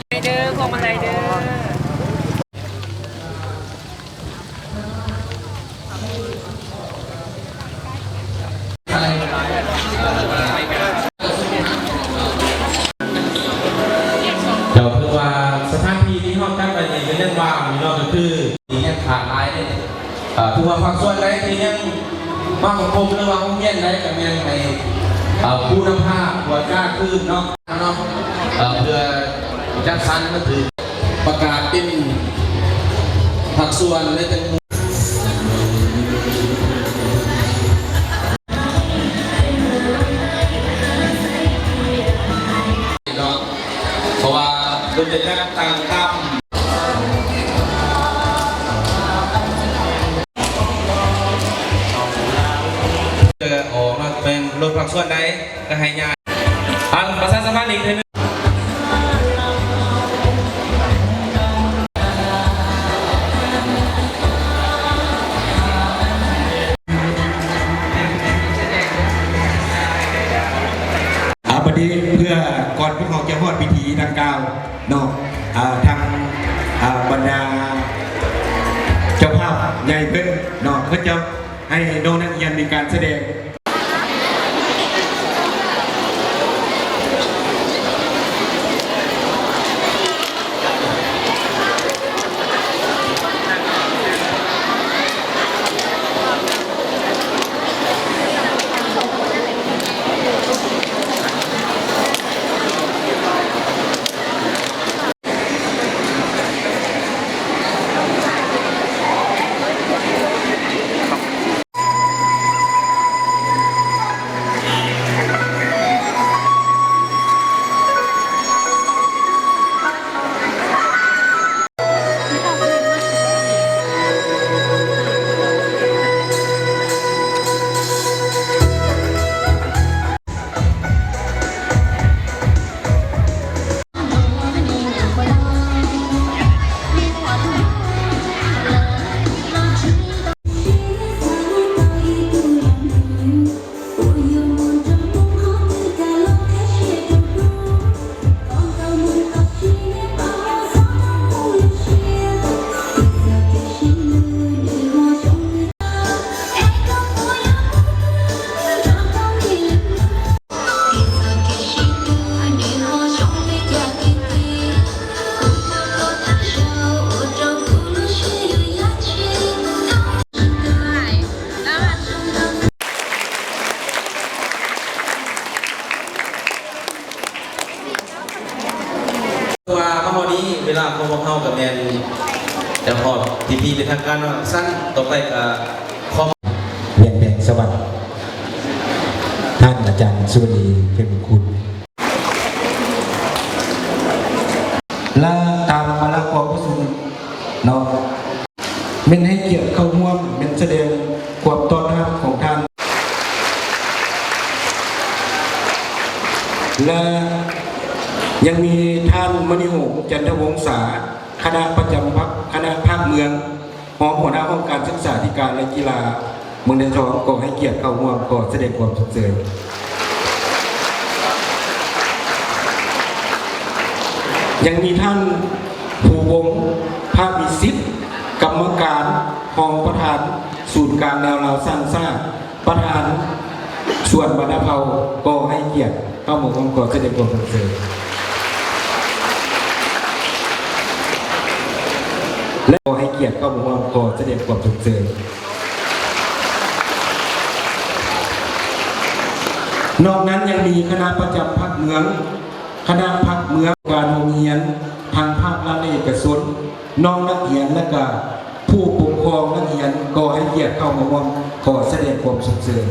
ໄປເດີ ພວງມາໄລເດີ. ເຈົ້າ ຖືວ່າສະຖານທີ່ທີ່ເຮົາຈັດໄວ້ນີ້ກໍຍັງວ່າງຢູ່ເນາະ ກໍຄືຍັງຂາດຫຼາຍເດ້. ເອີ ຖືວ່າພາກສ່ວນໃດທີ່ຍັງມາບໍ່ຄົບ ຫຼືວ່າໂຮງຮຽນໃດກໍແມ່ນໃຫ້ ເອີ ຜູ້ນຳພາກວດກາຄືນເນາະ ເນາະ ເອີ ເພື່ອຈັດສັນມາຖືກ ປະກາດເປັນພາກສ່ວນ ແລະ ແຕ່ງໝູ່ເນາະ ເພາະວ່າເພິ່ນຈະຈັດຕັ້ງຕາມ ເອີ ອອກມາແບ່ງລົດພາກສ່ວນໃດ ກໍໃຫ້ຍ້າຍ. ອ່າ ປະຊາສຳພັນອີກເທື່ອໜຶ່ງ. ອ່າ ບັດນີ້ເພື່ອກ່ອນພວກເຮົາຈະຮອດພິທີດັ່ງກ່າວເນາະ ອ່າ ທາງ ອ່າ ບັນດາເຈົ້າພາບໃຫຍ່ເພິ່ນເນາະ ເພິ່ນຈະ ໃຫ້ນ້ອງນັກຮຽນມີການສະແດງ. ວ່າມາຮອດນີ້ ເວລາຂອງພວກເຮົາກໍແມ່ນຈະຮອດພິທີເປັນທາງການແລ້ວ. ຊັ້ນຕໍ່ໄປກໍຂໍ ວຽງແດງສະຫວັດ ທ່ານອາຈານສຸວະນີ ເພັງມຸງຄຸນ ແລະ ຕາມມາລະກອງປະຊຸມເນາະ ແມ່ນໃຫ້ກຽດເຂົ້າຮ່ວມ ແມ່ນສະແດງຄວາມຕ້ອນຮັບຂອງທ່ານ ແລະ ຍັງມີທ່ານ ມະນີຫົງ ຈັນທະວົງສາ ຄະນະປະຈຳພັກ ຄະນະພັກເມືອງ ຮອງຫົວໜ້າຫ້ອງການສຶກສາທິການ ແລະ ກິລາເມືອງໄຊທອງ ກໍໃຫ້ກຽດເຂົ້າຮ່ວມ ຂໍສະແດງຄວາມຊົມເຊີຍ. ຍັງມີທ່ານ ພູວົງ ພາກວິສິດ ກຳມະການ ຮອງປະທານສູນກາງແນວລາວສ້າງຊາດ ປະທານສວນບັນດາເຜົ່າ ກໍໃຫ້ກຽດເຂົ້າມາຮ່ວມ ຂໍສະແດງຄວາມຊົມເຊີຍ ແລະ ຂໍໃຫ້ກຽດເຂົ້າມາຮ່ວມ ຂໍສະແດງຄວາມຊົມເຊີຍ. ນອກນັ້ນຍັງມີຄະນະປະຈຳພັກເມືອງ, ຄະນະພັກເມືອງ, ການໂຮງຮຽນ ທັງພາກລັດ ແລະ ເອກະຊົນ, ນ້ອງນັກຮຽນ ແລະ ກະຜູ້ປົກຄອງນັກຮຽນ ກໍໃຫ້ກຽດເຂົ້າມາຮ່ວມ ຂໍສະແດງຄວາມຊົມເຊີຍ.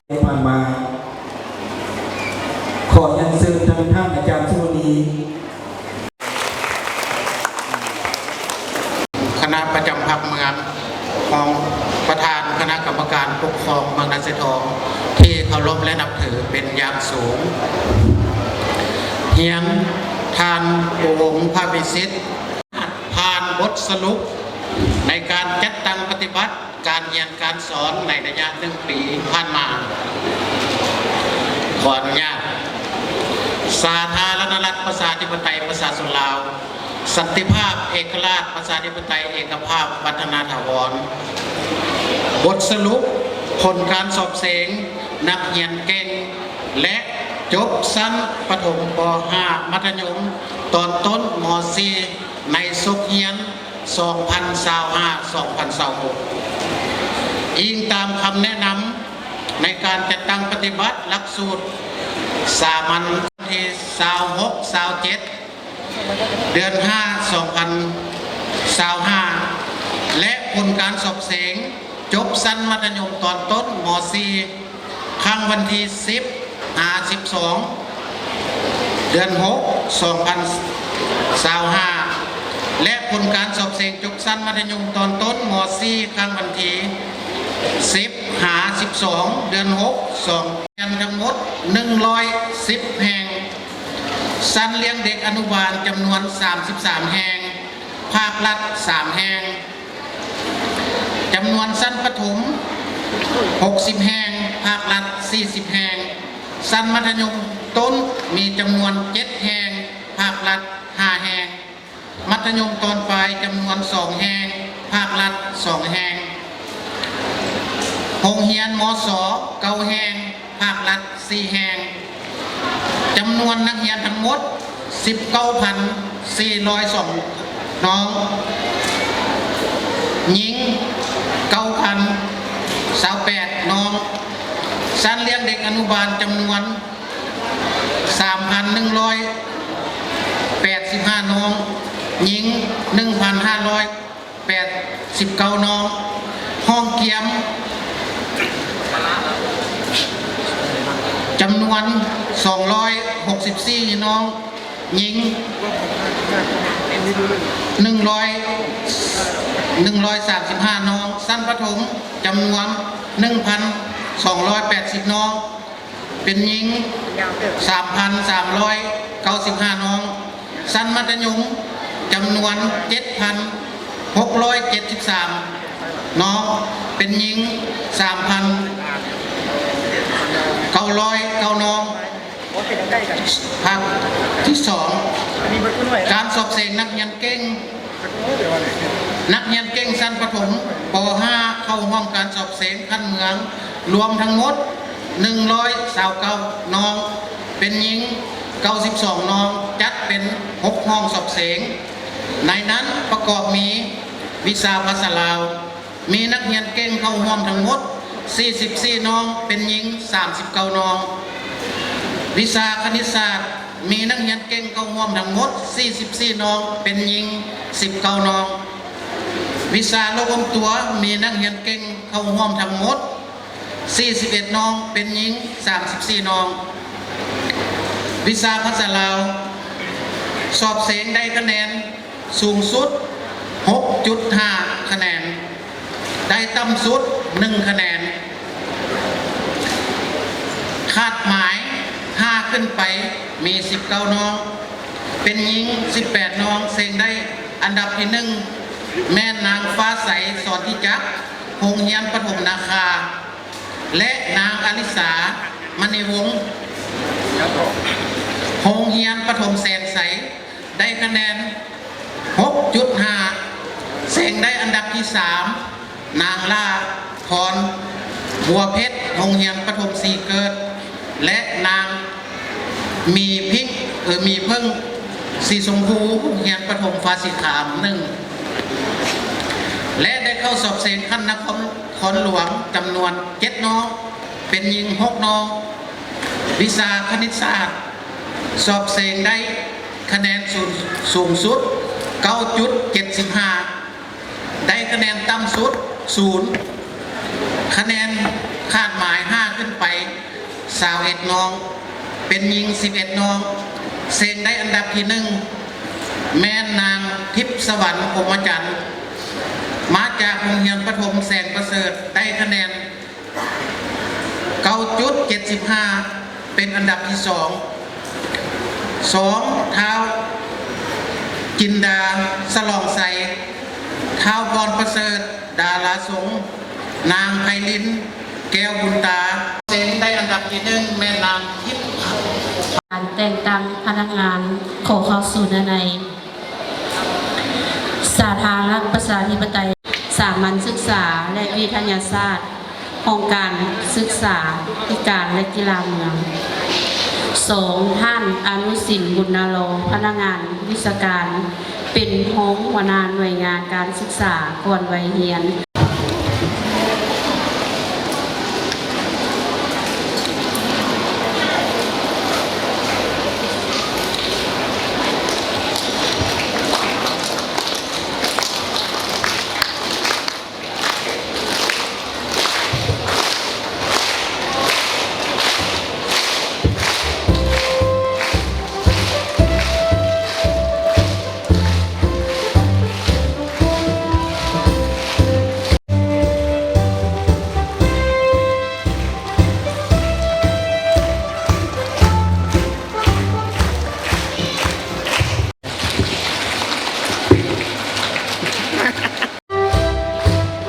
ທີ່ຜ່ານມາ ຂໍຮຽນເຊີນທາງທ່ານອາຈານສຸວະນີ ຄະນະປະຈຳພັກເມືອງ ຮອງປະທານຄະນະກຳມະການປົກຄອງເມືອງນາຊາຍທອງ ທີ່ເຄົາລົບ ແລະ ນັບຖືເປັນຢ່າງສູງ. ຮຽນທ່ານ ໂອວົງ ພະວິສິດ ຜ່ານບົດສະຫຼຸບໃນການຈັດຕັ້ງປະຕິບັດການຮຽນການສອນໃນໄລຍະໜຶ່ງປີຜ່ານມາ. ຂໍອະນຸຍາດ ສາທາລະນະລັດ ປະຊາທິປະໄຕ ປະຊາຊົນລາວ, ສັນຕິພາບ ເອກະລາດ ປະຊາທິປະໄຕ ເອກະພາບ ວັດທະນະຖາວອນ. ບົດສະຫຼຸບຜົນການສອບເສັງນັກຮຽນເກັ່ງ ແລະ ຈົບຊັ້ນປະຖົມ ປໍຫ້າ ມັດທະຍົມຕອນຕົ້ນ ມໍສີ່ ໃນສົກຮຽນ ສອງພັນຊາວຫ້າ ສອງພັນຊາວຫົກ ອີງຕາມຄຳແນະນຳໃນການຈັດຕັ້ງປະຕິບັດຫຼັກສູດສາມັນ ທີຊາວຫົກ ຊາວເຈັດ ເດືອນຫ້າ ສອງພັນຊາວຫ້າ ແລະ ຜົນການສອບເສັງຈົບຊັ້ນມັດທະຍົມຕອນຕົ້ນ ມໍສີ່ ຄັ້ງວັນທີສິບ ຫາ ສິບສອງ ເດືອນຫົກ ສອງພັນຊາວຫ້າ ແລະ ຜົນການສອບເສັງຈົບຊັ້ນມັດທະຍົມຕອນຕົ້ນ ມໍສີ່ ຄັ້ງວັນທີສິບ ຫາ ສິບສອງ ເດືອນຫົກ ສອງ ຮຽນທັງໝົດ ໜຶ່ງຮ້ອຍສິບແຫ່ງ, ຊັ້ນລ້ຽງເດັກອະນຸບານຈຳນວນ ສາມສິບສາມແຫ່ງ, ພາກລັດ ສາມແຫ່ງ, ຈຳນວນຊັ້ນປະຖົມ ຫົກສິບແຫ່ງ, ພາກລັດ ສີ່ສິບແຫ່ງ, ຊັ້ນມັດທະຍົມຕົ້ນມີຈຳນວນ ເຈັດແຫ່ງ, ພາກລັດ ຫ້າແຫ່ງ, ມັດທະຍົມຕອນປາຍຈຳນວນ ສອງແຫ່ງ, ພາກລັດ ສອງແຫ່ງ, ໂຮງຮຽນ ມສ ເກົ້າແຫ່ງ, ພາກລັດ ສີ່ແຫ່ງ, ຈຳນວນນັກຮຽນທັງໝົດ ສິບເກົ້າພັນສີ່ຮ້ອຍສອງນ້ອງ, ຍິງ ເກົ້າພັນຊາວແປດນ້ອງ, ຊັ້ນລ້ຽງເດັກອະນຸບານຈຳນວນ ສາມພັນໜຶ່ງຮ້ອຍແປດສິບຫ້ານ້ອງ, ຍິງ ໜຶ່ງພັນຫ້າຮ້ອຍ ແປດສິບເກົ້ານ້ອງ, ຫ້ອງກຽມຈຳນວນ ສອງຮ້ອຍຫົກສິບສີ່ນ້ອງ, ຍິງ ໜຶ່ງຮ້ອຍ ໜຶ່ງຮ້ອຍສາມສິບຫ້ານ້ອງ, ຊັ້ນປະຖົມຈຳນວນ ໜຶ່ງພັນສອງຮ້ອຍແປດສິບນ້ອງ, ເປັນຍິງ ສາມພັນສາມຮ້ອຍເກົ້າສິບຫ້ານ້ອງ, ຊັ້ນມັດທະຍົມຈຳນວນ ເຈັດພັນຫົກຮ້ອຍເຈັດສິບສາມນ້ອງ, ເປັນຍິງ ສາມພັນເກົ້າຮ້ອຍເກົ້ານ້ອງ. ພາກທີສອງ ການສອບເສັງນັກຮຽນເກັ່ງ. ນັກຮຽນເກັ່ງຊັ້ນປະຖົມ ປໍຫ້າ ເຂົ້າຮ່ວມການສອບເສັງຂັ້ນເມືອງ ລວມທັງໝົດ ໜຶ່ງຮ້ອຍຊາວເກົ້ານ້ອງ, ເປັນຍິງ ເກົ້າສິບສອງນ້ອງ, ຈັດເປັນ ຫົກຫ້ອງສອບເສັງ, ໃນນັ້ນປະກອບມີ ວິຊາພາສາລາວ ມີນັກຮຽນເກັ່ງເຂົ້າຮ່ວມທັງໝົດ ສີ່ສິບສີ່ນ້ອງ, ເປັນຍິງ ສາມສິບເກົ້ານ້ອງ. ວິຊາຄະນິດສາດ ມີນັກຮຽນເກັ່ງເຂົ້າຮ່ວມທັງໝົດ ສີ່ສິບສີ່ນ້ອງ, ເປັນຍິງ ສິບເກົ້ານ້ອງ. ວິຊາໂລກເອົາຕົວ ມີນັກຮຽນເກັ່ງເຂົ້າຮ່ວມທັງໝົດ ສີ່ສິບເອັດນ້ອງ, ເປັນຍິງ ສາມສິບສີ່ນ້ອງ. ວິຊາພາສາລາວ ສອບເສັງໄດ້ຄະແນນສູງສຸດ ຫົກຈຸດຫ້າຄະແນນ, ໄດ້ຕ່ຳສຸດ ໜຶ່ງຄະແນນ. ຄາດໝາຍ ຫ້າຂຶ້ນໄປ ມີ ສິບເກົ້ານ້ອງ, ເປັນຍິງ ສິບແປດນ້ອງ, ເສັງໄດ້ອັນດັບທີໜຶ່ງ ແມ່ນນາງຟ້າໃສ ສອນທິຈັກ, ໂຮງຮຽນປະຖົມນາຄາ ແລະ ນາງອາລິສາ ມະນີວົງ, ໂຮງຮຽນປະຖົມແສນໄຊ, ໄດ້ຄະແນນ ຫົກຈຸດຫ້າ, ເສັງໄດ້ອັນດັບທີສາມ ນາງຫຼ້າພອນ ບົວເພັດ, ໂຮງຮຽນປະຖົມສີເກີດ ແລະ ນາງ ມີພິງ ເອີ ມີເຜິ້ງ ສີຊົມພູ, ໂຮງຮຽນປະຖົມຟ້າສີຄາມໜຶ່ງ ແລະ ໄດ້ເຂົ້າສອບເສັງຂັ້ນນະຄອນ ຄອນຫຼວງ ຈຳນວນ ເຈັດນ້ອງ, ເປັນຍິງ ຫົກນ້ອງ. ວິຊາຄະນິດສາດ ສອບເສັງໄດ້ຄະແນນສູງ ສູງສຸດ ເກົ້າຈຸດເຈັດສິບຫ້າ, ໄດ້ຄະແນນຕ່ຳສຸດ ສູນ, ຄະແນນຄາດໝາຍ ຫ້າຂຶ້ນໄປ ຊາວເອັດນ້ອງ, ເປັນຍິງ ສິບເອັດນ້ອງ. ເສັງໄດ້ອັນດັບທີໜຶ່ງ ແມ່ນນາງ ທິບສະຫວັນ ພົມມະຈັນ, ມາຈາກໂຮງຮຽນປະຖົມແສງປະເສີດ, ໄດ້ຄະແນນ ເກົ້າຈຸດເຈັດສິບຫ້າ ເປັນອັນດັບທີສອງ. ສອງ ທ້າວ ຈິນດາ ສະຫຼອງໄຊ, ທ້າວ ພອນປະເສີດ ດາລາສົງ, ນາງ ໄພລິນ ແກ້ວບຸນຕາ. ເສັງໄດ້ອັນດັບທີໜຶ່ງ ແມ່ນນາງ ທິບ ອາ ແຕ່ງຕັ້ງພະນັກງານ ຂໍເຂົ້າສູ່ເນື້ອໃນ ສາທາລະນະລັດປະຊາທິປະໄຕ ສາມັນສຶກສາ ແລະ ວິທະຍາສາດ ຫ້ອງການສຶກສາທິການ ແລະ ກິລາເມືອງ. ສອງ, ທ່ານ ອະນຸສິນ ບຸນນາລໍ ພະນັກງານວິຊາການ ເປັນຮອງຫົວໜ້າໜ່ວຍງານການສຶກສາກ່ອນໄວຮຽນ.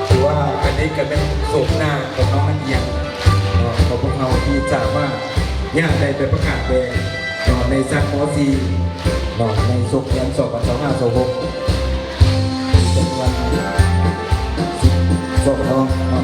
ຖືວ່າອັນນີ້ກໍແມ່ນໂສມໜ້າຂອງນ້ອງນັກຮຽນເນາະ ຂອງພວກເຮົາທີ່ສາມາດຍ່າງໄດ້ໄປປະກາດແບບເນາະ ໃນຊັ້ນ ມໍສີ່ ເນາະ ໃນສົກຮຽນ ສອງພັນຊາວຫ້າ ຊາວຫົກ ຈຳນວນສິບສອງນ້ອງເນາະ.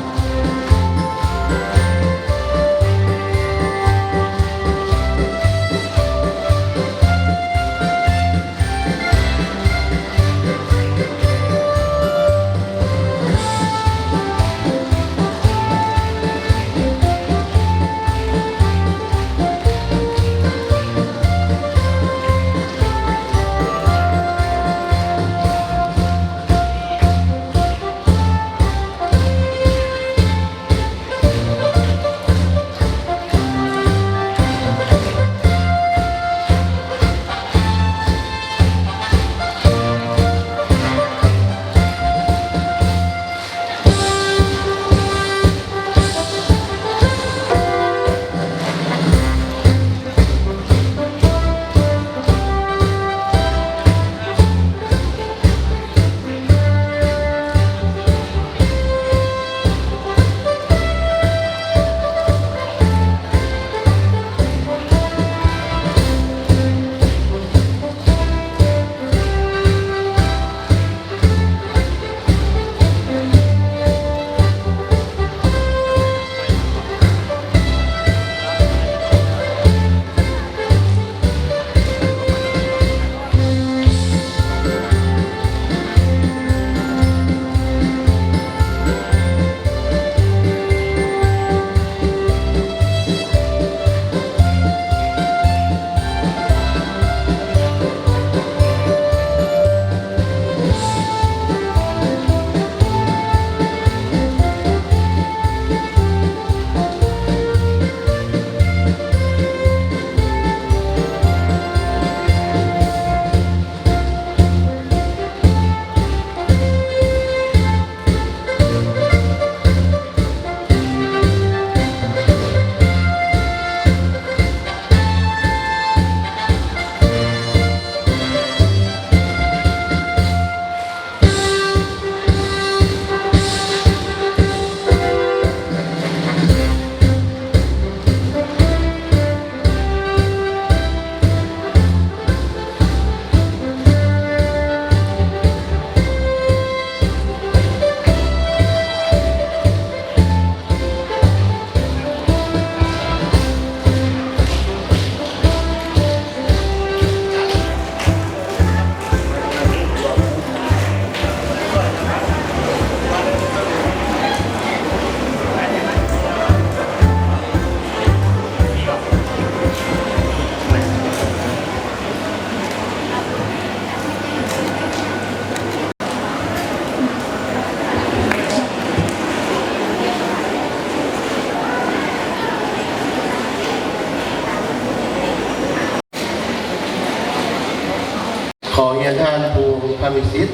ຂໍຮຽນທ່ານ ພູ ພະມີສິດ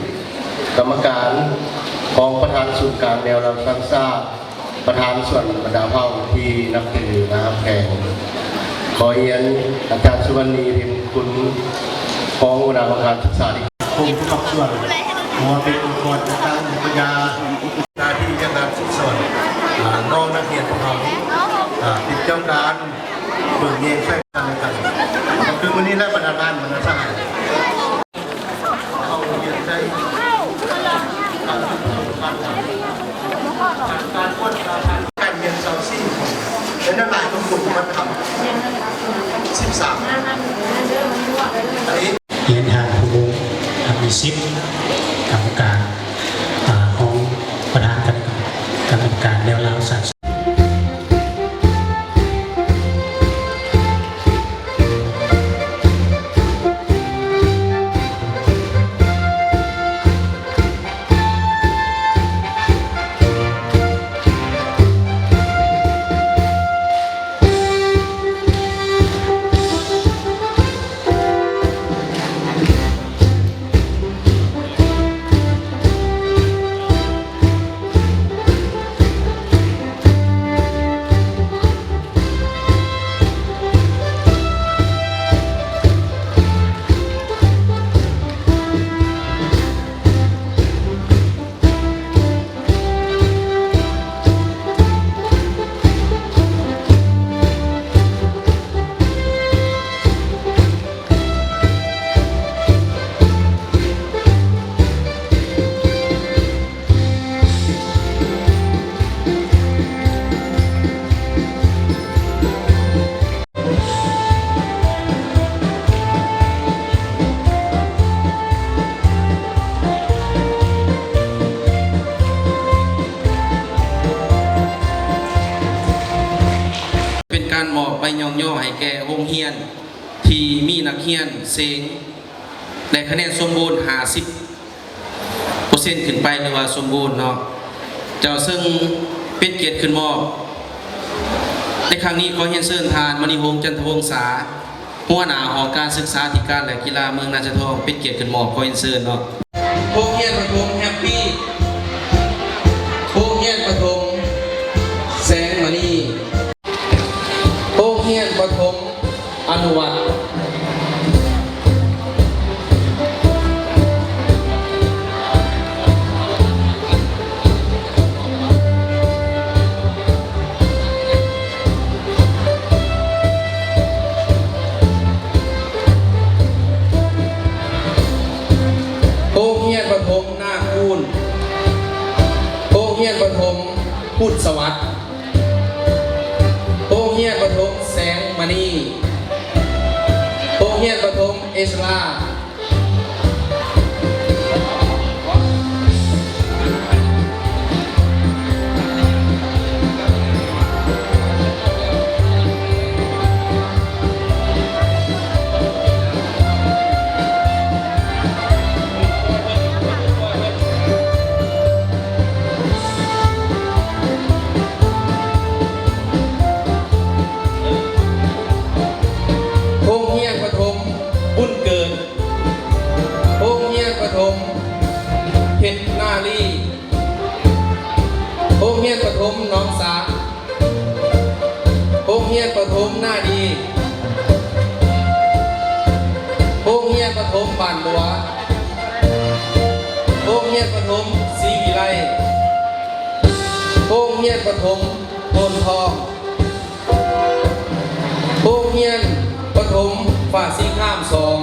ກຳມະການ ຮອງປະທານສູນກາງແນວລາວສ້າງຊາດ ປະທານສ່ວນບັນດາເຜົ່າທີ່ນັບຖື ແລະ ຮັກແພງ. ຂໍຮຽນອາຈານ ສຸວັນນີ ເພັງຄຸນ ຮອງຫົວໜ້າຫ້ອງການສຶກສາທິການ ກົມປະກອບສ່ວນ ບໍ່ວ່າເປັນອົງກອນຈັດຕັ້ງ ປັນຍາ ໜ້າທີ່ຈາກການຝຶກສອນ ອາ ນ້ອງນັກຮຽນຂອງເຮົາ ອາ ຕິດຕາມການເບິ່ງແຍງໃສ່ກັນແລະກັນ. ມື້ນີ້ແຫຼະ ບັນດາທ່ານ ບັນດາສະຫາຍ ເຂົ້າໂຮງຮຽນໄດ້ ການກວດກາການຮຽນຊາວສີ່ຄົນ ແລະ ນັກຮຽນຄົນປະຕິບັດທຳສິບສາມ ອັນນີ້ ຮຽນທ່ານຜູ້ມີສິດ ກຳມະການ ອາ ຮອງປະທານຄະນະກຳມະການແນວລາວສ້າງ ເປັນການມອບໃບຍ້ອງຍໍໃຫ້ແກ່ໂຮງຮຽນທີ່ມີນັກຮຽນເສັງ ໄດ້ຄະແນນສົມບູນຫ້າສິບເປີເຊັນຂຶ້ນໄປ ຫຼືວ່າສົມບູນເນາະ ເຈົ້າ ເຊິ່ງເປັນກຽດຂຶ້ນມອບ. ໃນຄັ້ງນີ້ຂໍຮຽນເຊີນທ່ານ ມະນີວົງ ຈັນທະວົງສາ ຫົວໜ້າຫ້ອງການສຶກສາທິການ ແລະ ກິລາເມືອງນາຊາທອງ ເປັນກຽດຂຶ້ນມອບ. ຂໍຮຽນເຊີນ. ໂຮງຮຽນປະຖົມແຮັບປີ ໂຮງຮຽນປະຖົມແສງມະນີ ໂຮງຮຽນປະຖົມ ອະນຸວັດ. ໂຮງຮຽນປະຖົມນາຄູນ ໂຮງຮຽນປະຖົມພຸດສະຫວັດ. ໂຮງຮຽນປະຖົມແສງມະນີ ໂຮງຮຽນປະຖົມເອສລາ. ໂຮງຮຽນປະຖົມບຸນເກີດ ໂຮງຮຽນປະຖົມເພັດນາລີ ໂຮງຮຽນປະຖົມໜອງສາ ໂຮງຮຽນປະຖົມນາດີ ໂຮງຮຽນປະຖົມບ້ານບົວ ໂຮງຮຽນປະຖົມສີວິໄລ ໂຮງຮຽນປະຖົມໂພນທອງ ໂຮງຮຽນປະຖົມຟ້າສີຄາມສອງ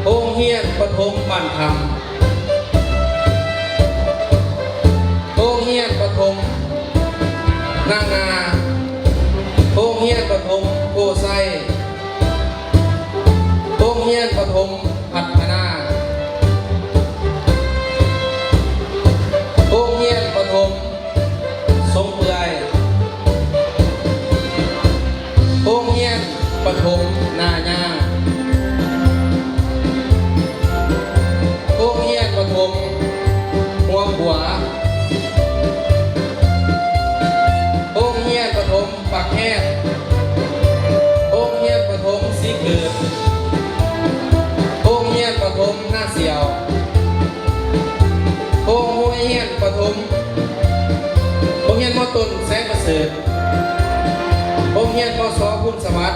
ໂຮງຮຽນປະຖົມບ້ານຄຳ ໂຮງຮຽນປະຖົມນາງາ ໂຮງຮຽນປະຖົມໂພໄຊ ໂຮງຮຽນປະຖົມ ພັດທະນາ ໂຮງຮຽນປະຖົມສົງເປືອຍ ໂຮງຮຽນປະຖົມນາຍາ ໂຮງຮຽນປະຖົມຫົວຂົວ ໂຮງຮຽນປະຖົມ ປາກແຮດ ໂຮງຮຽນປະຖົມສີເກີດ ໂຮງຮຽນປະຖົມນາສຽວ ໂຮງຮຽນປະຖົມ ໂຮງຮຽນ ມ.ຕົ້ນ ແສງປະເສີດ ໂຮງຮຽນ ມ.ສ ພູນສະຫວັດ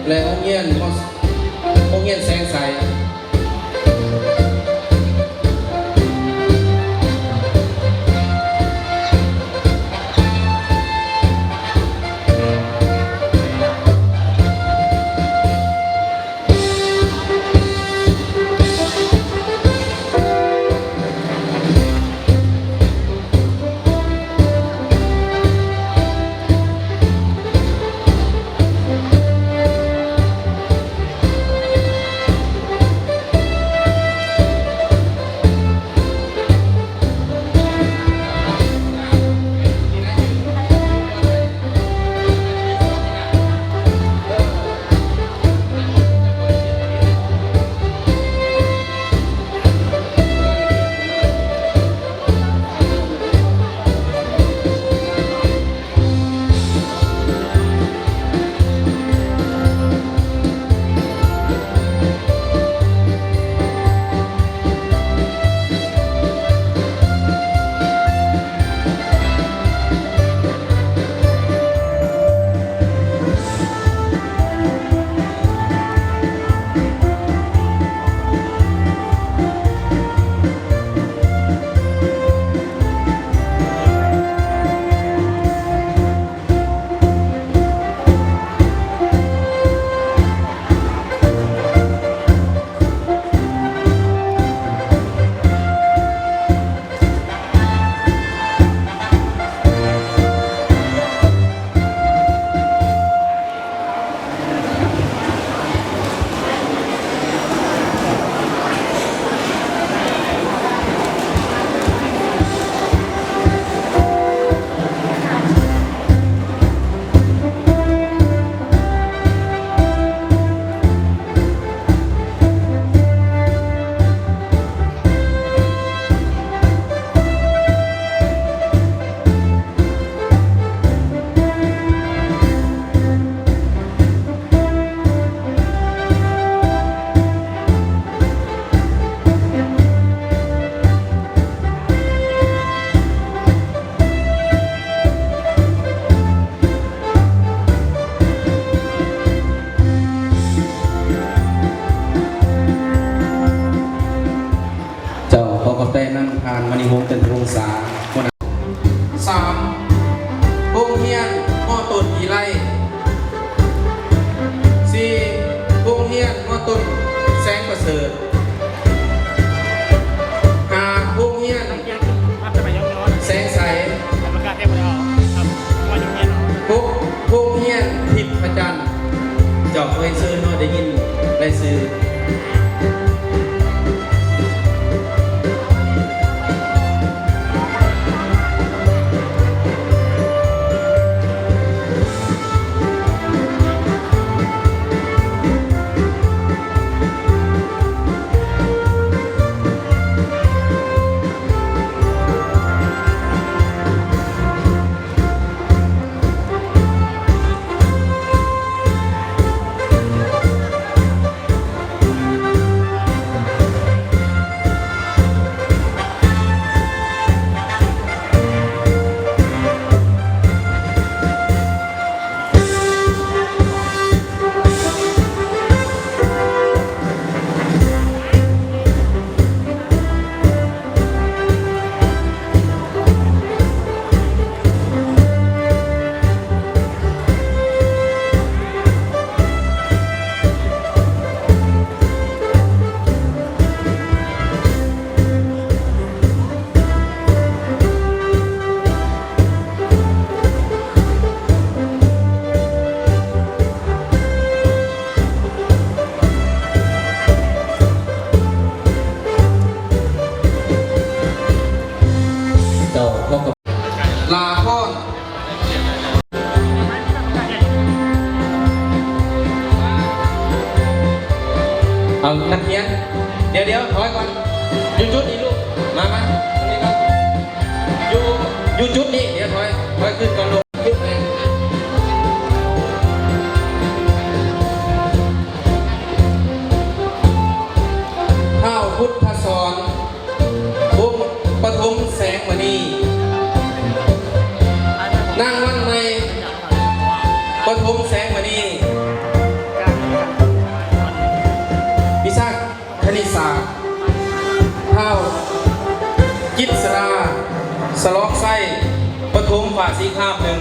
ແລະ ໂຮງຮຽນ ມ. ໂຮງຮຽນແສງໃສ. ວົງຈັນທະວົງສາ ຫົວໜ້າ. ສາມ ໂຮງຮຽນ ມ.ຕົ້ນອີໄລ. ສີ່ ໂຮງຮຽນ ມ.ຕົ້ນແສງປະເສີດ. ຫ້າ ໂຮງຮຽນແສງໃສ. ຫົກ ໂຮງຮຽນທິບພະຈັນ. ເຈົ້າ ຂໍຮຽນເຊີນເນາະ ໄດ້ຍິນລາຍຊື່. ເຈົ້າ ຂໍຂອບ ລາພອນ. ເອົາ ນັກຮຽນ ດຽວໆ ຖອຍກ່ອນ ຢູ່ຈຸດນີ້ລູກ ມາ ມາ ຢູ່ ຢູ່ຈຸດນີ້ ດຽວຖອຍ ຖອຍຂຶ້ນກ່ອນລູກ ທ້າວ ພຸດທະສອນ ວົງປະຖົມແສງມະນີ, ນາງວັນໃໝ່ ປະຖົມແສງມະນີ, ວິຊາຄະນິດສາດ ທ້າວ ຈິດສະດາ ສະຫຼອງໄຊ ປະຖົມຝ້າສີຄາມໜຶ່ງ,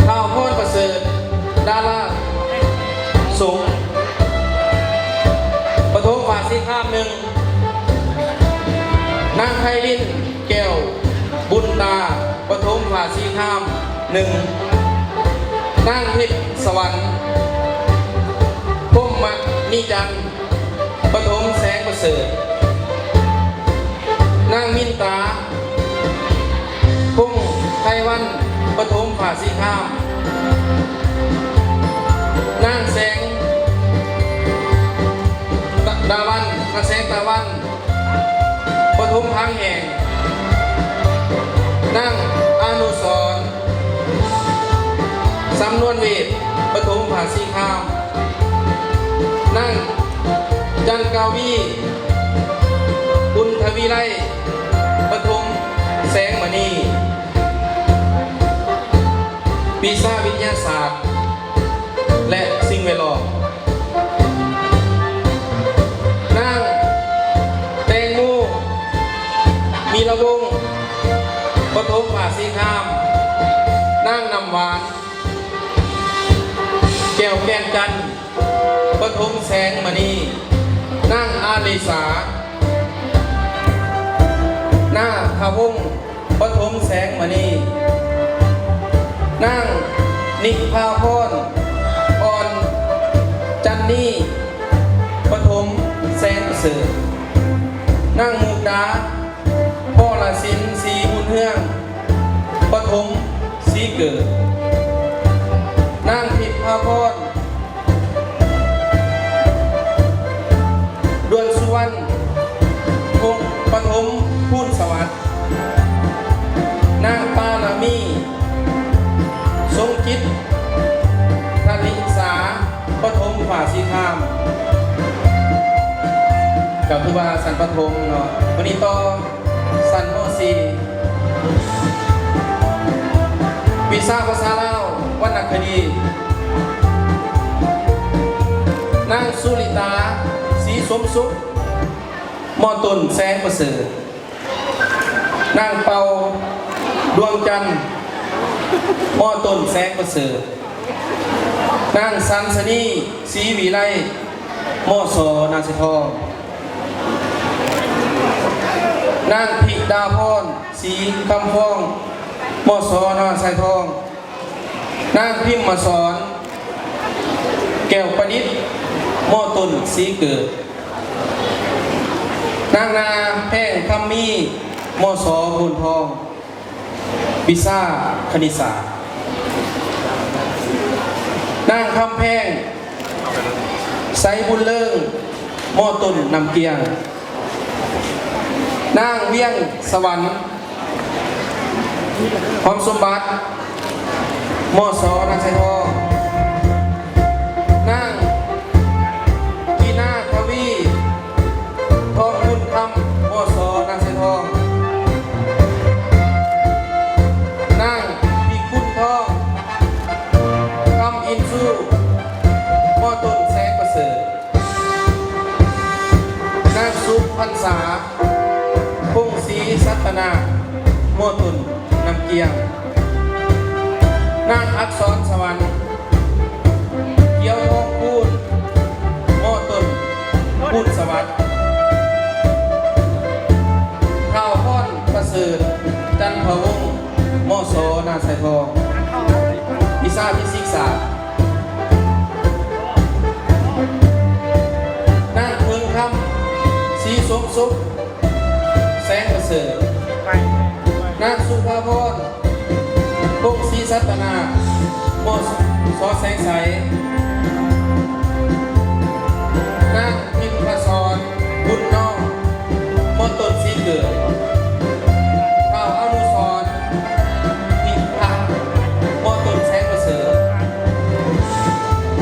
ທ້າວ ພອນປະເສີດ ດາລາສົງ ປະຖົມຝ້າສີຄາມໜຶ່ງ, ນາງ ໄພລິນ ແກ້ວບຸນຕາ ປະຖົມຝ້າສີຄາມໜຶ່ງ, ນາງ ເພັດສະຫວັນ ພົມມະນິຈັນ ປະຖົມແສງປະເສີດ, ນາງ ມິນຕາ ພົງໄພວັນ ປະຖົມຝ້າສີຄາມ, ນາງ ແສງ ດາວັນ ນາງ ແສງຕາວັນ ປະຖົມພາງແຫ້ງ, ນາງ ອານຸສອນ ສຳນວນເວດ ປະຖົມຝ້າສີຄາມ, ນາງ ຈັນກາວີ ບຸນທະວີໄລ ປະຖົມແສງມະນີ, ວິຊາວິທະຍາສາດ ແລະ ສິ່ງແວດລ້ອມ, ນາງ ແຕງໂມ ມີລະວົງ ປະຖົມຝ້າສີຄາມ, ນາງ ນ້ຳຫວານ ແກ້ວແກ່ນຈັນ ປະຖົມແສງມະນີ, ນາງ ອາລິສາ ນາຄະວົງ ປະຖົມແສງມະນີ, ນາງ ນິພາພອນ ອ່ອນຈັນນີ ປະຖົມແສງປະເສີດ, ນາງ ມຸກດາ ພອລະສິນ ສີບຸນເຮືອງ ປະຖົມສີເກີດ, ນາງ ທິບພາພອນ ດວນສຸວັນ ພົງ ປະຖົມພູນສະຫວັດ, ນາງ ປາລະມີ ສົງຈິດ ທະລິສາ ປະຖົມຝ້າສີຄາມ. ກໍຄືວ່າຊັ້ນປະຖົມເນາະ, ບັດນີ້ຕໍ່ ຊັ້ນ ມໍສີ່ ວິຊາພາສາລາວ ວັນນະຄະດີ, ນາງ ສຸລິຕາ ສີ ສົມສຸກ ມ.ຕົ້ນ ແສງປະເສີດ, ນາງເປົາ ດວງຈັນ ມ.ຕົ້ນ ແສງປະເສີດ, ນາງສັນສະນີ ສີວິໄລ ມ.ສ ນາຊາຍທອງ, ນາງທິດາພອນ ສີຄຳຟອງ ມ.ສ ນາຊາຍທອງ, ນາງພິມມະສອນ ແກ້ວປະດິດ ມ.ຕົ້ນ ສີເກີດ, ນາງນາແພງ ຄຳມີ ມ.ສ ໂພນທອງ ວິຊາຄະນິດສາດ, ນາງຄຳແພງ ໄຊບຸນເລີງ ມ.ຕົ້ນ ນ້ຳກ້ຽງ, ນາງວຽງສະຫວັນ ຫອມສົມບັດ ມ.ສ ນາຊາຍທອງ, ນາງກິນາທະວີ ທອງບຸນຄຳ ມ.ສ ນາຊາຍທອງ, ນາງພິກຸນທອງ ຄຳອິນຊູ ມ.ຕົ້ນ ແສງປະເສີດ, ນາງສຸພັນສາ ພົງສີສັດຕະນາ ມ.ຕົ້ນ ນ້ຳກ້ຽງ, ນາງອັກສອນສະຫວັນ ຂຽວທອງຄູນ ມ.ຕົ້ນ ພູນສະຫວັດ, ທ້າວພອນປະເສີດ ຈັນພະວົງ ມ.ສ ນາຊາຍທອງ ວິຊາຟີຊິກສາດ, ນາງເພິ່ງຄຳ ສີສົມສຸກ ແສງປະເສີດ, ນາງສຸພາພອນ ພົງສີສັດຕະນາ ມ.ສ ແສງໄສ, ນາງພິມພະສອນ ບຸນນອງ ມ.ຕົ້ນ ສີເກີດ, ທ້າວອະນຸສອນ ພິພັກ ມ.ຕົ້ນ ແສງປະເສີດ,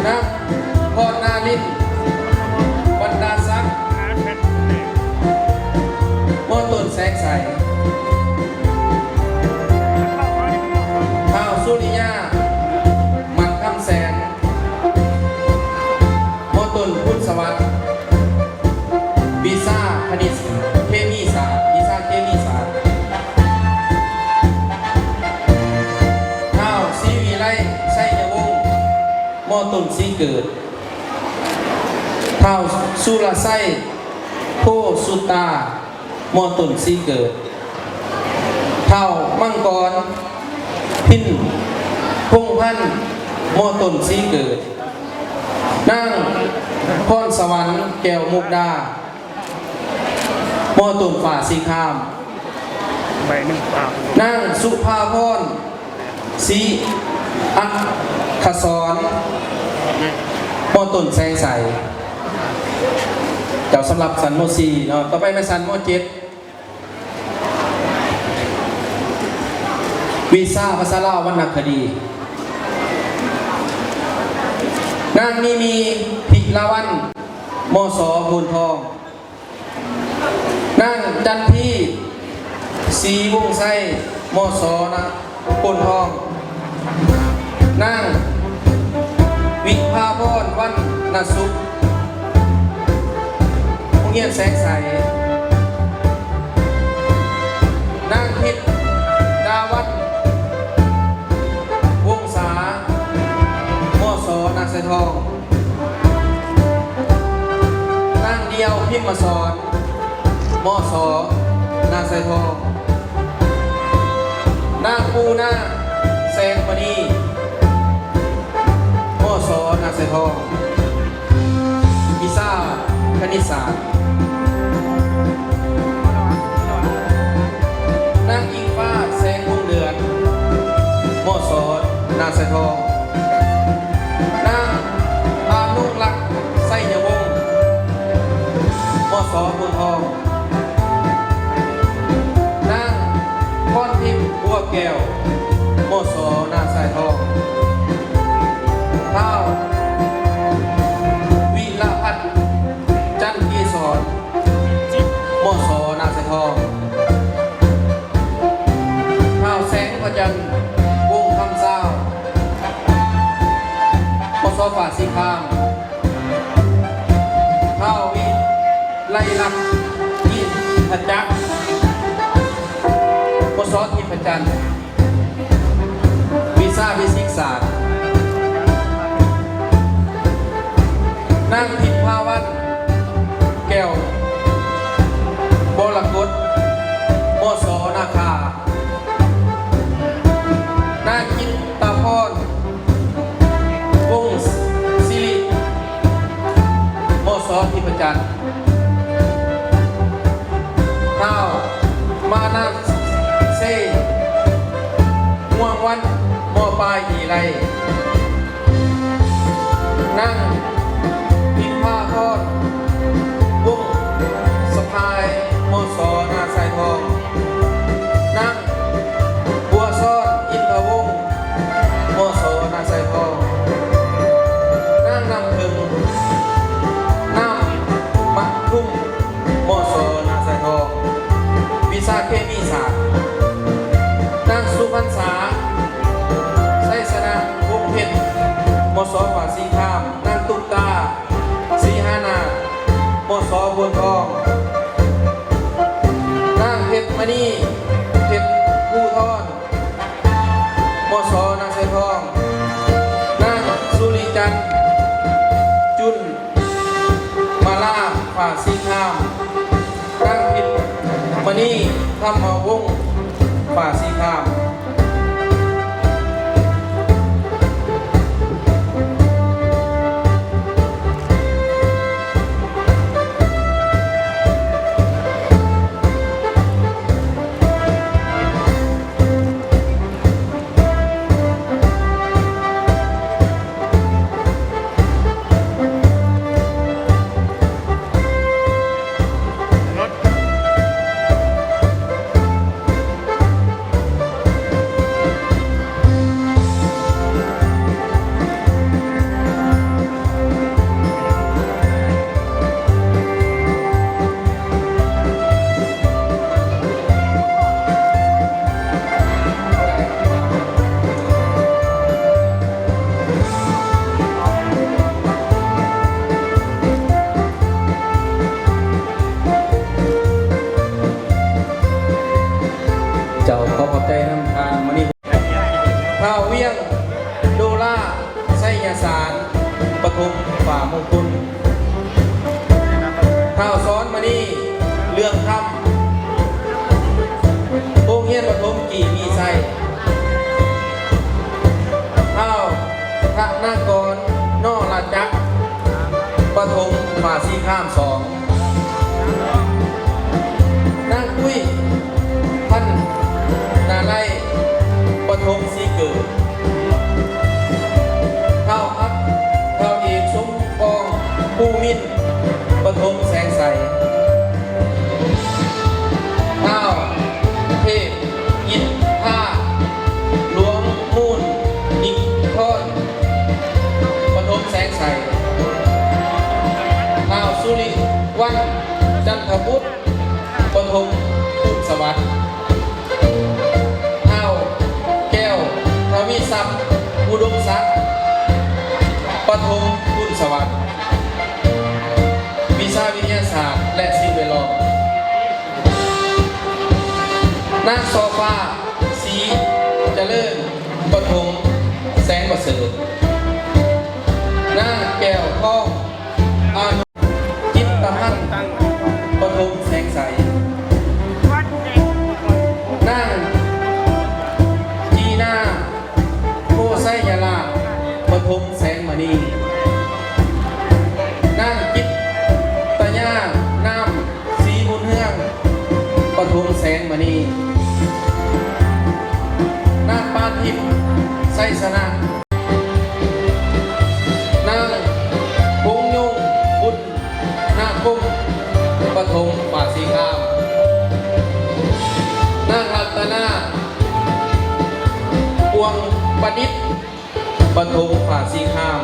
ນາງ ພອນນາລິນ ວັນດາສັກ ມ.ຕົ້ນ ແສງໃສ, ທ້າວສຸລິຍາ ໝັ້ນຄຳແສງ ມ.ຕົ້ນ ພຸນສະຫວັດ, ວິຊາຄະນິດເຄມີສາດ, ວິຊາເຄມີສາດ, ທ້າວສີວິໄລ ໄຊຍະວົງ ມ.ຕົ້ນ ສີເກີດ, ທ້າວສຸລະໄຊ ໂພສຸດຕາ ມ.ຕົ້ນ ສີເກີດ, ທ້າວມັງກອນ ພິນພົງພັນ ມ.ຕົ້ນ ສີເກີດ, ນາງພອນສະຫວັນ ແກ້ວມຸກດາ ມ.ຕົ້ນ ຟ້າສີຄາມ, ໃບໜຶ່ງ ນາງສຸພາພອນ ສີອັກຂະສອນ ມ.ຕົ້ນ ແສງໃສ. ເຈົ້າ ສຳລັບຊັ້ນ ມ.ສີ່ ເນາະ, ຕໍ່ໄປແມ່ນຊັ້ນ ມ.ເຈັດ ວິຊາພາສາລາວວັນນະຄະດີ, ນາງມີມີ ພິລາວັນ ມ.ສ ໂພນທອງ, ນາງຈັນທີ ສີວົງໄຊ ມ.ສ ນະໂພນທອງ, ນາງວິພາພອນ ວັນນະສຸກ ໂຮງຮຽນແສງໃສ, ນາງທິດດາວັນ ວົງສາ ມ.ສ ນາຊາຍທອງ, ນາງດຽວ ພິມມະສອນ ມ.ສ ນາຊາຍທອງ, ນາງປູນາ ແສງມະນີ ມ.ສ ນາຊາຍທອງ. ວິຊາຄະນິດສາດ, ນາງອິງຟ້າ ແສງວົງເດືອນ ມ.ສ ນາຊາຍທອງ, ນາງອານຸລັກ ໄຊຍະວົງ ມ.ສ ໂພນທອງ, ນາງພອນທິບ ບົວແກ້ວ ມ.ສ ນາຊາຍທອງ, ທ້າວວິລະພັດ ຈັນເກສອນ ມ.ສ ນາຊາຍທອງ, ທ້າວແສງພະຈັນ ວົງຄຳຊາວ ມ.ສ ຟ້າສີຄາມ, ທ້າວວິ ຈັນ ວິຊາຟີຊິກສາດ, ນາງ ທິບພາວັນ ແກ້ວມໍລະກົດ ມສ ນາຄາ, ນາງ ຈິດຕາພອນ ວົງສິລິ ມສ ທິບປະຈັນ, ທ້າວ ມານາເຊ ງວງວັນ ມ ປາຍ ອີໄລ, ນາງ ພິມພາພອນ ວົງສະພາຍ ມສ ນາຊາຍທອງ, ນາງ ບົວຊອນ ອິນທະວົງ ມສ ນາຊາຍທອງ, ນາງ ນ້ຳເຜິ້ງ ນ້ຳມະທຸມ ມສ ນາຊາຍທອງ, ວິຊາເຄມີສາດ, ນາງ ສຸພັນສາ ໄຊຊະນະ ວົງເພັດ ມສ ຝາສີຄາມ, ນາງ ຕຸກຕາ ສີຫານາດ ມສ ໂພນທອງ, ນາງ ເພັດມະນີ ເພັດພູທອນ ມສ ນາຊາຍທອງ, ນາງ ສຸລິຈັນ ຈຸນມາລາ ຝາສີຄາມ, ນາງ ພິມມະນີ ທຳມະວົງ ຝາສີຄາມ. ເຈົ້າ ຂໍຂອບໃຈນຳທ່ານມະນີ. ທ້າວ ວຽງ ໂດລາ ໄຊຍະສານ ປະຖົມ ຝາມຸງຄຸນ, ທ້າວ ສອນມະນີ ເລື່ອງຄຳ ໂຮງຮຽນປະຖົມກີ່ມີໄຊ, ທ້າວ ທະນາກອນ ນໍລະຈັກ ປະຖົມ ຝາສີຄາມສອງ. ນາງ ປຸ້ຍ ພັນນາໄລ ປະຖົມສີເກີດ, ທ້າວ ອັກຄະເອກ ສົມປອງ ພູມິນ ປະຖົມແສງໃສ, ທ້າວ ເທບ ອິນທາ ຫຼວງມູນ ນິກທອນ ປະຖົມແສງໃສ, ທ້າວ ສຸລິວັນ ຈັນທະບຸດ ປະຖົມພູນສະຫວັດ, ທ້າວ ແກ້ວ ທະວີຊັບ ອຸດົມສັກ ປະຖົມພູນສະຫວັດ, ວິຊາວິທະຍາສາດ ແລະ ສິ່ງແວດລ້ອມ. ນາງ ຊໍຟ້າ ສີຈະເລີນ ປະຖົມແສງປະເສີດ, ນາງ ແກ້ວທອງ ອານຸ ຈິດຕະພັນ ປະຖົມແສງໃສ, ນາງ ຈີນາ ໂພໄຊຍະລາດ ປະຖົມແສງມະນີ, ນາງ ຈິດຕະຍາ ນາມ ສີບຸນເຮືອງ ປະຖົມແສງມະນີ, ນາງ ປານທິບ ໄຊຊະນະ, ນາງ ພົງຍົງ ບຸນນາຄົມ ປະຖົມຝາສີຄາມ, ນາງ ລັດຕະນາ ກວງປະດິດ ປະຖົມຝາສີຄາມ,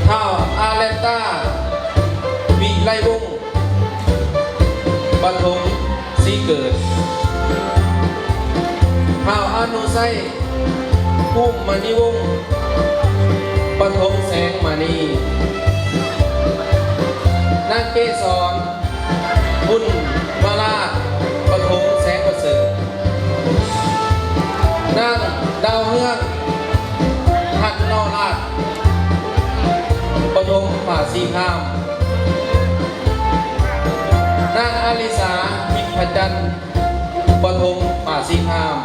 ທ້າວ ອາແລນຕາ ວິໄລວົງ ປະຖົມສີເກີດ, ທ້າວ ອານຸໄຊ ພູມມະນີວົງ ປະຖົມແສງມະນີ, ນາງ ເກສອນ ບຸນມາລາດ ປະຖົມແສງ ຈັນ ປະຖົມ ຝາກສີຄາມ,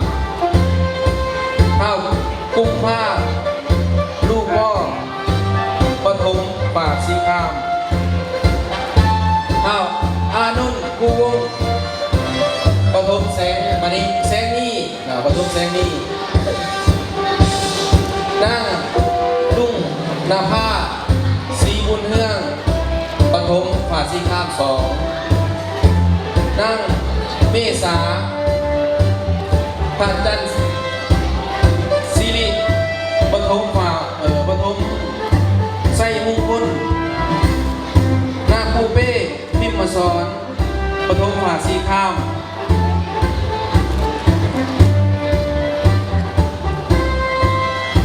ທ້າວກຸມພາ ລູກວໍ ປະຖົມ ຝາກສີຄາມ, ທ້າວອານົນ ຄູວົງ ປະຖົມ ແສງມະນີ ແສງນີ ນະ ປະຖົມ ແສງນີ, ນາງລຸງນະພາ ສີບຸນເຮືອງ ປະຖົມ ຝາກສີຄາມສອງ, ນາງເມສາ ພະຈັນ ສິລິ ປະຖົມ ຝາກ ເອີ ປະຖົມ ໄຊມຸງຄຸນ, ນາງປູເປ້ ພິມມະສອນ ປະຖົມ ຝາກສີຄາມ,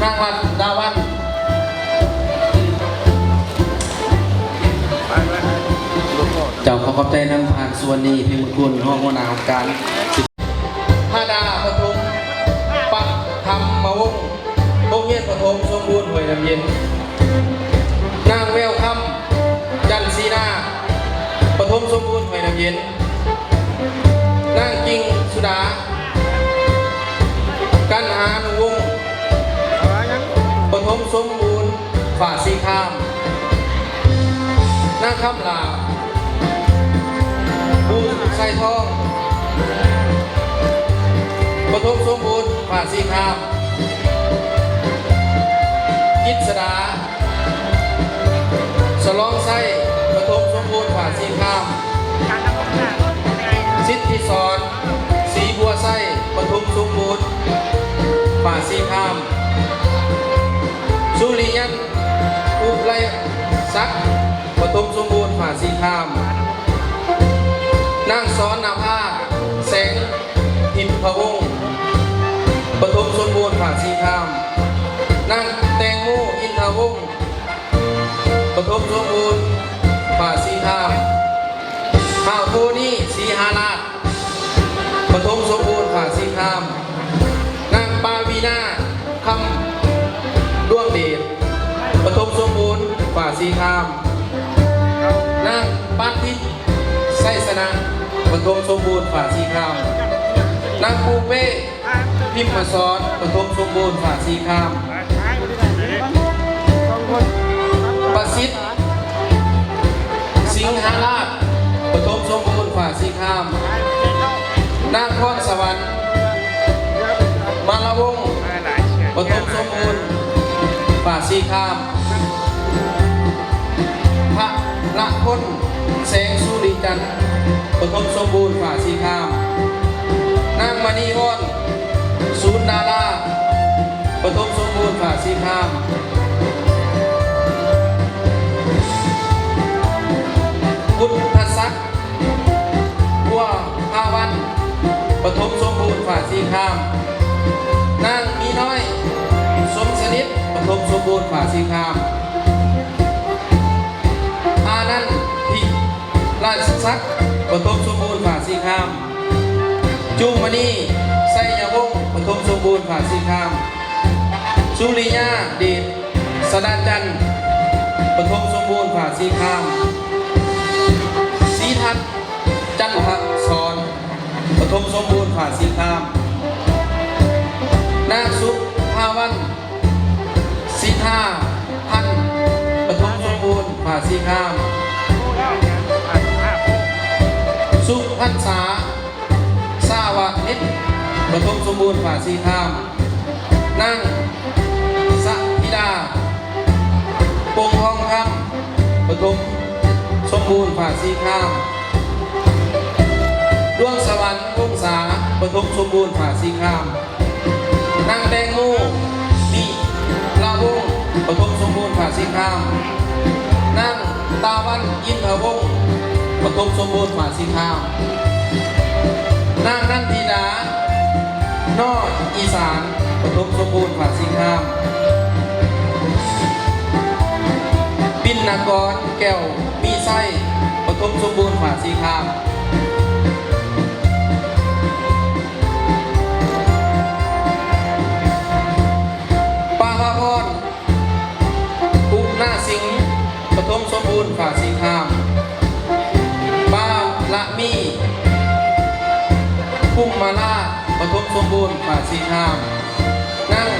ນາງລັດດາວັນ. ເຈົ້າ ຂໍຂອບໃຈນຳທ່ານ ສຸວັນນີ ເພັງມຸງຄຸນ ຮອງຫົວໜ້າຫ້ອງການ ພະດາ ປະຖົມ ປະຖຳມະວົງ ໂຮງຮຽນປະຖົມສົມບູນຫ້ວຍນ້ຳເຢັນ, ນາງແວວຄຳ ຈັນສີນາ ປະຖົມສົມບູນຫ້ວຍນ້ຳເຢັນ, ນາງກິ່ງສຸດາ ກັນຫານຸວົງ ປະຖົມສົມບູນ ຝາກສີຄາມ, ນາງຄຳຫຼ້າ ບູໄຊທອງ ປະຖົມສົມບູນ ຝາກສີຄາມ, ກິດສະດາ ສະຫຼອງໄຊ ປະຖົມສົມບູນ ຝາກສີຄາມ, ສິດທິສອນ ສີບົວໄຊ ປະຖົມສົມບູນ ຝາກສີຄາມ, ສຸລິຍັນ ອຸໄລສັກ ປະຖົມສົມບູນ ຝາກສີຄາມ, ນາງສອນນະພາ ແສງທິບພະວົງ ປະຖົມສົມບູນ ຝາກສີຄາມ, ນາງແຕງໂມ ອິນທະວົງ ປະຖົມສົມບູນ ຝາກສີຄາມ, ທ້າວໂທນີ ສີຫາລາດ ປະຖົມສົມບູນ ຝາກສີຄາມ, ນາງປາວີນາ ຄຳດວງເດດ ປະຖົມສົມບູນ ຝາກສີຄາມ, ນາງປານທິບ ໄຊຊະນະ ປະຖົມສົມບູນ ຝາກສີຄາມ, ນາງປູເປ້ ພິມມະສອນ ປະຖົມສົມບູນ ຝາກສີຄາມ, ປະສິດ ສິງຫາລາດ ປະຖົມສົມບູນ ຝາກສີຄາມ, ນາງພອນສະຫວັນ ມາລະວົງ ປະຖົມສົມບູນ ຝາກສີຄາມ, ພະລະພົນ ແສງສຸລິຈັນ ປະຖົມສົມບູນ ຝາກສີຄາມ, ນາງມະນີວອນ ສູນດາລາ ປະຖົມສົມບູນ ຝາກສີຄາມ, ພຸດທະສັກ ບົວພາວັນ ປະຖົມສົມບູນ ຝາກສີຄາມ, ນາງມີນ້ອຍ ສົມສະໜິດ ປະຖົມສົມບູນ ຝາກສີຄາມ, ອານັນທິລາຊະສັກ ປະຖົມສົມບູນ ຝາກສີຄາມ, ຈູມະນີ ໄຊຍະວົງ ປະຖົມສົມບູນ ຝາກສີຄາມ, ສຸລິຍາເດດ ສະດາຈັນ ປະຖົມສົມບູນ ຝາກສີຄາມ, ສີທັດ ຈັນທະສອນ ປະຖົມສົມບູນ ຝາກສີຄາມ, ນາງສຸພາວັນ ສິທາພັນ ປະຖົມສົມບູນ ຝາກສີຄາມ, ສຸພັນສາ ສາວະນິດ ປະຖົມສົມບູນ ຝາກສີຄາມ, ນາງສະທິດາ ປົງທອງຄຳ ປະຖົມສົມບູນ ຝາກສີຄາມ, ດວງສະຫວັນ ວົງສາ ປະຖົມສົມບູນ ຝາກສີຄາມ, ນາງແຕງໂມ ນິລະວົງ ປະຖົມສົມບູນ ຝາກສີຄາມ, ນາງຕາວັນ ອິນທະວົງ ປະຖົມສົມບູນ ຝາກສີຄາມ, ນາງນັນທິດາ ນໍອີສານ ປະຖົມສົມບູນ ຝາກສີຄາມ, ປິນນະກອນ ແກ້ວມີໄຊ ປະຖົມສົມບູນ ຝາກສີຄາມ, ປາພາພອນ ອຸນາສິງ ປະຖົມສົມບູນ ຝາກສີຄາມ, ປາລະມີ ກຸມມາລາ ປະຖົມສົມບູນ ຝາສີຄາມ, ນາງ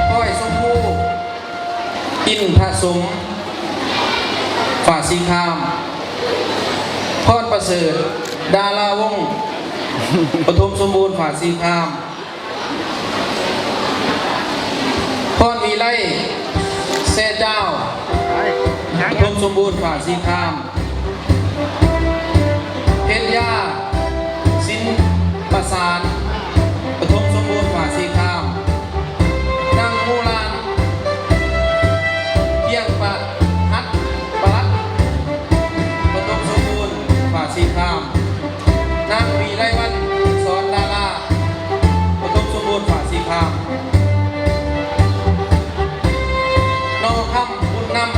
ພອຍຊົມພູ ອິນທະສົມ ຝາສີຄາມ, ພອນປະເສີດ ດາລາວົງ ປະຖົມສົມບູນ ຝາສີຄາມ, ພອນວິໄລ ແຊຈ້າວ ປະຖົມສົມບູນ ຝາສີຄາມ, ເພັນຍາ ສິນປະສານ ປະຖົມສົມບູນ ຝາສີຄາມ, ນາງ ມູລານ ພຽງປະຫັດປະລັດ ປະຖົມສົມບູນ ຝາສີຄາມ, ນາງ ວິໄລວັນ ສອນດາລາ ປະຖົມສົມບູນ ຝາສີຄາມ, ນໍຄຳ ບຸນນຳ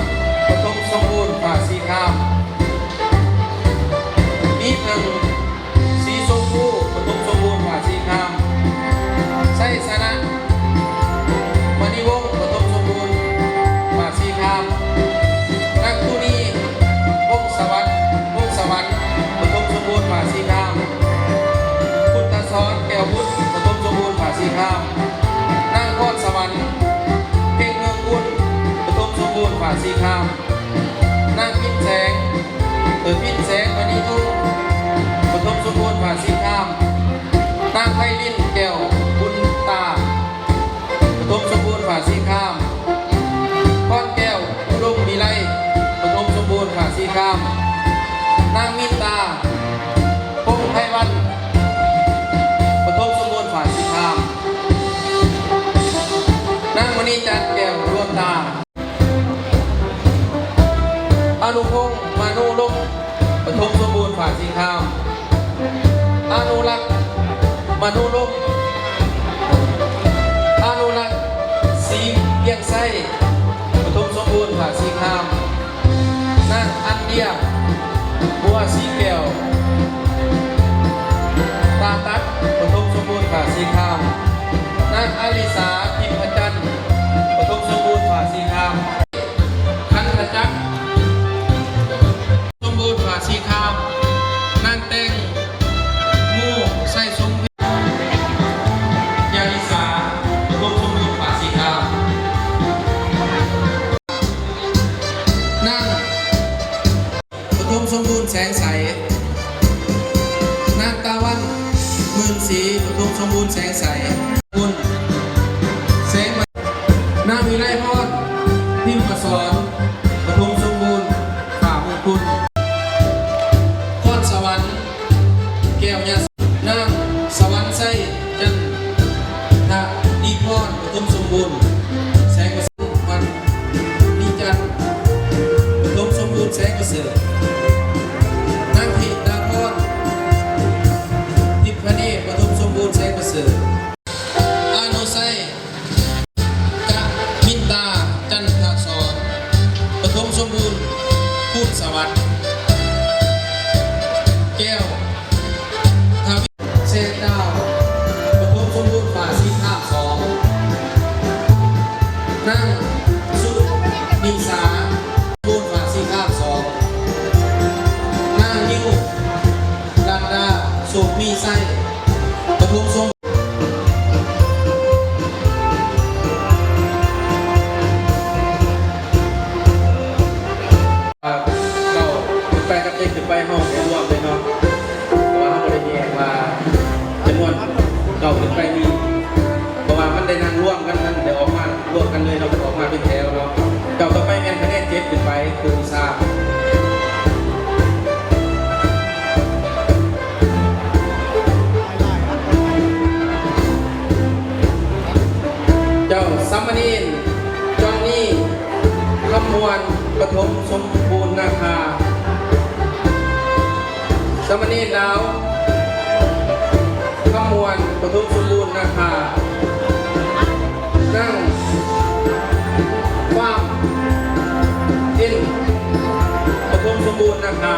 ປະຖົມສົມບູນ ຝາສີຄາມ, ມີເພິ່ງ ສີຊົມພູ ປະຖົມສົມບູນ ຝາສີຄາມ, ໄຊຊະນະ ມະນີວົງ ປະຖົມສົມບູນ ຝາສີຄາມ, ນາງ ຕຸນີ ວົງສະຫວັດ ວົງສະຫວັນ ປະຖົມສົມບູນ ຝາສີຄາມ, ພຸດທະສອນ ແກ້ວບຸດ ປະຖົມສົມບູນ ຝາສີຄາມ, ນາງ ພອນສະຫວັນ ເພັງເມືອງກຸນ ປະຖົມສົມບູນ ຝາສີຄາມ, ນາງ ພິນແສງ ເອີ ພິນແສງ ມະນີວົງ ປະຖົມສົມບູນ ຝາສີຄາມ, ນາງ ໄພລິນ ແກ້ວບຸນຕາ ປະຖົມສົມບູນ ຝາສີຄາມ, ພອນແກ້ວ ອຸດົມວິໄລ ປະຖົມສົມບູນ ຝາສີຄາມ, ນາງ ມິນຕາ ພົງໄພວັນ ປະຖົມສົມບູນ ຝາສີຄາມ, ນາງ ມະນີຈັນ ແກ້ວດວງຕາ. ອະນຸພົງ ມະໂນລົມ ປະຖົມສົມບູນ ຝາສີຄາມ, ອະນຸລັກ ມະໂນລົມ ອະນຸລັກ ສີວຽງໄຊ ປະຖົມສົມບູນ ຝາສີຄາມ, ນາງ ອັນເດຍ ບົວສີແກ້ວ ຕາຕັດ ປະຖົມສົມບູນ ຝາສີຄາມ, ນາງ ອາລິສາ ທິບພະຈັນ ປະຖົມສົມບູນ ຝາສີຄາມ. ຂັນທະຈັກ ສົມບູນ ຝາສີຄາມ, ນາງແຕງໂມ ໄຊສົມເພັດ, ຍາລິສາ ປະຖົມສົມບູນ ຝາສີຄາມ, ນາງ ປະຖົມສົມບູນ ແສງໃສ, ນາງ ຕາວັນ ໝື່ນສີ ປະຖົມສົມບູນ ແສງໃສ. ບຸນ ແສງມະ, ນາງ ວິໄລພອນ ພິມມະສອນ ປະຖົມສົມບູນ ຝາມຸງຄຸນ, ພອນສະຫວັນ ແກ້ວຍາ, ນາງ ສະຫວັນໄຊ ຈັນທະດີພອນ ປະຖົມສົມບູນ ແສງປະເສີດ, ວັນ ນີຈັນ ປະຖົມສົມບູນ ແສງປະເສີດ, ນາງ ທິດາພອນ ທິບພະນີ ປະຖົມສົມບູນ ແສງປະເສີດ. ອານຸໄຊ ກະມິນຕາ ຈັນທະສອນ ປະຖົມສົມບູນ ພູນສະຫວັດ, ແກ້ວ ທະວິ ເຊຕາວ ປະຖົມສົມບູນ ຝາສີຄາມສອງ, ນາງ ສຸນິສາ ສມບູນ ຝາສີຄາມສອງ, ນາງ ນິວ ລັດດາ ໂຊກມີໄຊ ປະຖົມສົມ ເກົ້າຂຶ້ນໄປກັບເຈັດຂຶ້ນໄປ ເຮົາໄດ້ລວມເລີຍເນາະ ເພາະວ່າເຮົາບໍ່ໄດ້ແຍກວ່າຈຳນວນເກົ້າຂຶ້ນໄປນີ້ ເພາະວ່າມັນໄດ້ນັ່ງລວມກັນ ມັນໄດ້ອອກມາລວມກັນເລີຍເນາະ ອອກມາເປັນແຖວເນາະ. ເກົ້າຕໍ່ໄປແມ່ນຄະແນນເຈັດຂຶ້ນໄປ ຜູ້ທີ່ສາມ. ເຈົ້າ ສາມະເນນ ຈອນນີ ຄຳມ່ວນ ປະຖົມສົມບູນນາຄາ. ສາມະເນນດາວ ຄຳມ່ວນ ປະຖົມສົມບູນນາຄາ. ນາງ ຟາມ ເອັນ ປະຖົມສົມບູນນາຄາ.